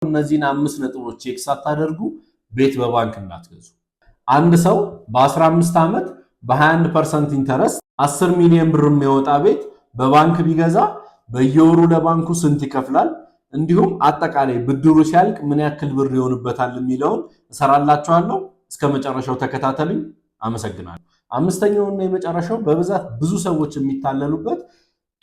እነዚህን አምስት ነጥቦች check ሳታደርጉ ቤት በባንክ እንዳትገዙ። አንድ ሰው በ15 ዓመት በ21% interest 10 ሚሊዮን ብር የሚያወጣ ቤት በባንክ ቢገዛ በየወሩ ለባንኩ ስንት ይከፍላል? እንዲሁም አጠቃላይ ብድሩ ሲያልቅ ምን ያክል ብር ይሆንበታል የሚለውን እሰራላችኋለሁ። እስከ መጨረሻው ተከታተሉኝ። አመሰግናለሁ። አምስተኛውና የመጨረሻው በብዛት ብዙ ሰዎች የሚታለሉበት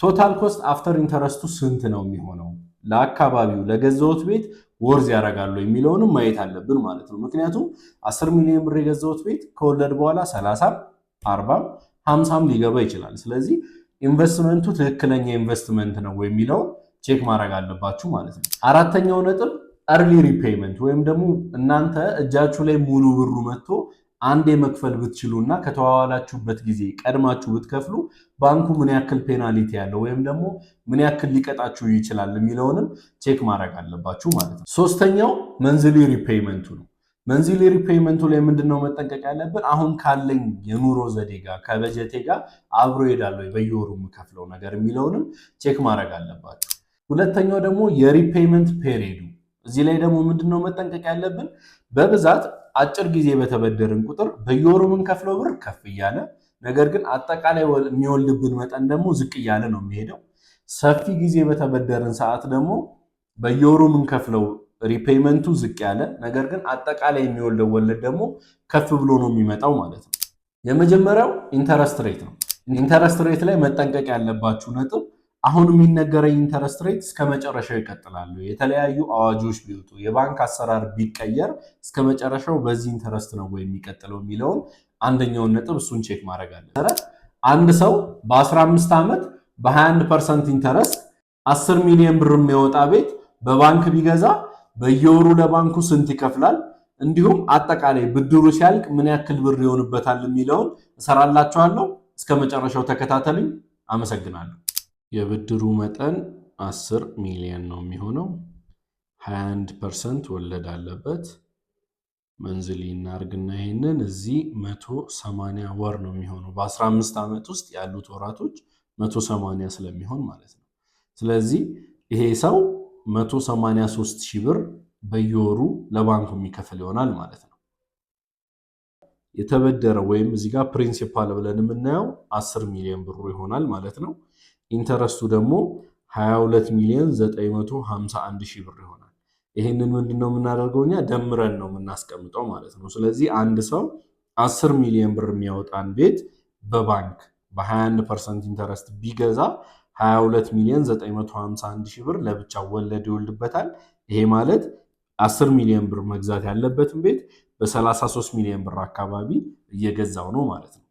total cost after interest ኡ ስንት ነው የሚሆነው፣ ለአካባቢው ለገዛሁት ቤት worth ያደርጋል ወይ የሚለውንም ማየት አለብን ማለት ነው። ምክንያቱም 10 ሚሊዮን ብር የገዛሁት ቤት ከወለድ በኋላ 30፣ 40፣ 50 ሊገባ ይችላል። ስለዚህ ኢንቨስትመንቱ ትክክለኛ ኢንቨስትመንት ነው ወይ የሚለውን check ማድረግ አለባችሁ ማለት ነው። አራተኛው ነጥብ early repayment ወይም ደግሞ እናንተ እጃችሁ ላይ ሙሉ ብሩ መጥቶ አንዴ መክፈል ብትችሉ እና ከተዋዋላችሁበት ጊዜ ቀድማችሁ ብትከፍሉ ባንኩ ምን ያክል penalty ያለው ወይም ደግሞ ምን ያክል ሊቀጣችሁ ይችላል የሚለውንም check ማድረግ አለባችሁ ማለት ነው። ሶስተኛው monthly repayment ኡ ነው። Monthly repayment ኡ ላይ ምንድነው መጠንቀቅ ያለብን? አሁን ካለኝ የኑሮ ዘዴ ጋር፣ ከበጀቴ ጋር አብሮ ይሄዳል ወይ በየወሩ የምከፍለው ነገር የሚለውንም check ማድረግ አለባችሁ። ሁለተኛው ደግሞ የ repayment period ኡ። እዚህ ላይ ደግሞ ምንድነው መጠንቀቅ ያለብን? በብዛት አጭር ጊዜ በተበደርን ቁጥር በየወሩ የምንከፍለው ብር ከፍ እያለ፣ ነገር ግን አጠቃላይ የሚወልድብን መጠን ደግሞ ዝቅ እያለ ነው የሚሄደው። ሰፊ ጊዜ በተበደርን ሰዓት ደግሞ በየወሩ የምንከፍለው repayment ኡ ዝቅ ያለ፣ ነገር ግን አጠቃላይ የሚወልደው ወለድ ደግሞ ከፍ ብሎ ነው የሚመጣው ማለት ነው። የመጀመሪያው interest rate ነው። Interest rate ላይ መጠንቀቅ ያለባችሁ ነጥብ አሁን የሚነገረኝ interest rate እስከ መጨረሻው ይቀጥላል ወይ? የተለያዩ አዋጆች ቢወጡ፣ የባንክ አሰራር ቢቀየር እስከ መጨረሻው በዚህ interest ነው ወይ የሚቀጥለው የሚለውን አንደኛውን ነጥብ እሱን check ማድረግ አለ። አንድ ሰው በ15 ዓመት በ21% interest 10 ሚሊዮን ብር የሚያወጣ ቤት በባንክ ቢገዛ በየወሩ ለባንኩ ስንት ይከፍላል? እንዲሁም አጠቃላይ ብድሩ ሲያልቅ ምን ያክል ብር ይሆንበታል የሚለውን እሰራላችኋለሁ። እስከ መጨረሻው ተከታተሉኝ። አመሰግናለሁ። የብድሩ መጠን 10 ሚሊዮን ነው የሚሆነው። 21% ወለድ አለበት። Monthly እናርግና ይሄንን እዚህ 180 ወር ነው የሚሆነው። በ15 ዓመት ውስጥ ያሉት ወራቶች 180 ስለሚሆን ማለት ነው። ስለዚህ ይሄ ሰው 183 ሺህ ብር በየወሩ ለባንኩ የሚከፍል ይሆናል ማለት ነው። የተበደረው ወይም እዚህ ጋር principal ብለን የምናየው 10 ሚሊዮን ብሩ ይሆናል ማለት ነው። Interest ኡ ደግሞ 22 ሚሊዮን 951 ሺህ ብር ይሆናል። ይሄንን ምንድነው የምናደርገው እኛ? ደምረን ነው የምናስቀምጠው ማለት ነው። ስለዚህ አንድ ሰው 10 ሚሊዮን ብር የሚያወጣን ቤት በባንክ በ21% interest ቢገዛ 22 ሚሊዮን 951 ሺህ ብር ለብቻ ወለድ ይወልድበታል። ይሄ ማለት 10 ሚሊዮን ብር መግዛት ያለበትን ቤት በ33 ሚሊዮን ብር አካባቢ እየገዛው ነው ማለት ነው።